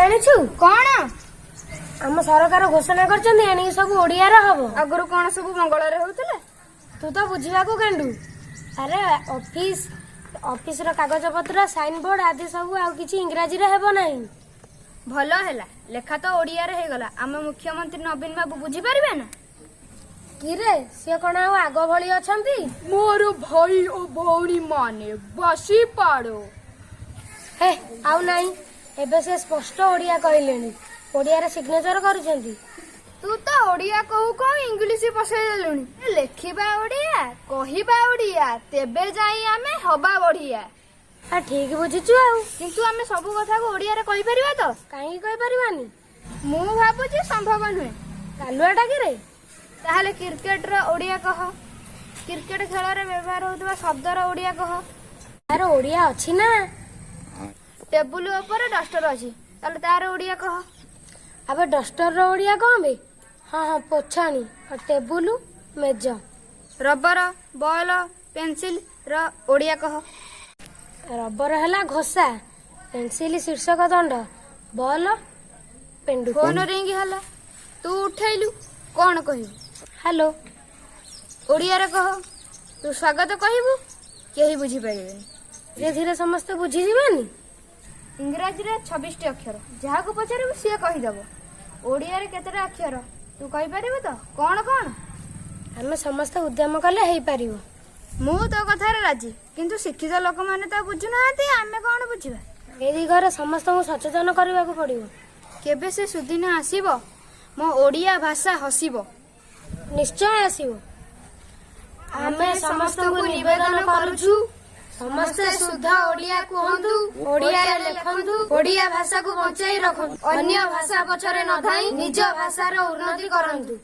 ଜାଣିଛୁ? କଣ? ଆମ ସରକାର ଘୋଷଣା କରିଛନ୍ତି, ଏଣିକି ସବୁ ଓଡିଆରେ ହବ। ଆଗରୁ କଣ ସବୁ ବଙ୍ଗଳାରେ ହଉଥିଲା? ତୁ ତ ବୁଝିବାକୁ ଗାଣ୍ଡୁ। ଆରେ, ଅଫିସର କାଗଜପତ୍ର, ସାଇନ ବୋର୍ଡ ଆଦି ସବୁ ଆଉ କିଛି ଇଂରାଜୀରେ ହେବ ନାହିଁ। ଭଲ ହେଲା, ଲେଖା ତ ଓଡିଆରେ ହେଇଗଲା। ଆମ ମୁଖ୍ୟମନ୍ତ୍ରୀ ନବୀନ ବାବୁ ବୁଝିପାରିବେ ନା? କିରେ, ସିଏ କଣ ଆଉ ଆଗ ଭଳି ଅଛନ୍ତି? ମୋର ଭାଇ ଓ ଭଉଣୀ ମାନେ, ବସି ପଡ। ହେ, ଆଉ ନାହିଁ। ଏବେ ସେ ସ୍ପଷ୍ଟ ଓଡିଆ କହିଲେଣି, ଓଡିଆରେ ସିଗ୍ନେଚର କରୁଛନ୍ତି। ତୁ ତ ଓଡିଆ କହୁ କହୁ ଇଂଲିଶ ପସେଇ ଦେଲୁଣି। ଲେଖିବା ଓଡିଆ, କହିବା ଓଡିଆ, ତେବେ ଯାଇ ଆମେ ହବା ବଢିଆ। ଆ, ଠିକ ବୁଝିଛୁ ଆଉ। କିନ୍ତୁ ଆମେ ସବୁ କଥାକୁ ଓଡିଆରେ କହିପାରିବା ତ? କାହିଁକି କହିପାରିବାନି? ମୁଁ ଭାବୁଛି ସମ୍ଭବ ନୁହେଁ। ଗାଲୁଆଟା କିରେ? ତାହେଲେ କ୍ରିକେଟର ଓଡିଆ କହ। କ୍ରିକେଟ ଖେଳରେ ବ୍ୟବହାର ହଉଥିବା ଶବ୍ଦର ଓଡିଆ କହ। ତାର ଓଡିଆ ଅଛି ନା। ଟେବୁଲ ଉପରେ ଡଷ୍ଟର ଅଛି, ତାହେଲେ ତାର ଓଡିଆ କହ। ଆବେ, ଡଷ୍ଟରର ଓଡିଆ କଣ ବେ? ହଁ, ପୋଛାଣି। ଆଉ ଟେବୁଲ ମେଜ। ରବର, ବଲ, ପେନସିଲ ର ଓଡିଆ କହ। ରବର ହେଲା ଘୋଷା, ପେନସିଲ ଶୀର୍ଷକ ଦଣ୍ଡ, ବଲ ପେଣ୍ଡୁ। ଫୋନ ରିଙ୍ଗ ହେଲା, ତୁ ଉଠେଇଲୁ, କଣ କହିବୁ? ହ୍ୟାଲୋ। ଓଡିଆରେ କହ। ତୁ ସ୍ୱାଗତ କହିବୁ, କେହି ବୁଝିପାରିବେନି। ଧୀରେ ଧୀରେ ସମସ୍ତେ ବୁଝିଯିବେନି? ଇଂରାଜୀରେ 26ଟି ଅକ୍ଷର, ଯାହାକୁ ପଚାରିବୁ ସିଏ କହିଦବ। ଓଡିଆରେ କେତେଟା ଅକ୍ଷର, ତୁ କହିପାରିବୁ ତ? କଣ କଣ? ଆମେ ସମସ୍ତେ ଉଦ୍ୟମ କଲେ ହେଇପାରିବ। ମୁଁ ତୋ କଥାରେ ରାଜି, କିନ୍ତୁ ଶିକ୍ଷିତ ଲୋକମାନେ ତ ବୁଝୁନାହାନ୍ତି, ଆମେ କଣ ବୁଝିବା? ଏ ଦିଗରେ ସମସ୍ତଙ୍କୁ ସଚେତନ କରିବାକୁ ପଡିବ। କେବେ ସେ ସୁଦିନ ଆସିବ, ମୋ ଓଡିଆ ଭାଷା ହସିବ? ନିଶ୍ଚୟ ଆସିବ। ଆମେ ସମସ୍ତଙ୍କୁ ନିବେଦନ କରୁଛୁ, ସମସ୍ତେ ଶୁଦ୍ଧ ଓଡିଆ କୁହନ୍ତୁ, ଓଡିଆରେ ଲେଖନ୍ତୁ, ଓଡିଆ ଭାଷାକୁ ବଞ୍ଚାଇ ରଖନ୍ତୁ। ଅନ୍ୟ ଭାଷା ପଛରେ ନ ଧାଇଁ ନିଜ ଭାଷାର ଉନ୍ନତି କରନ୍ତୁ।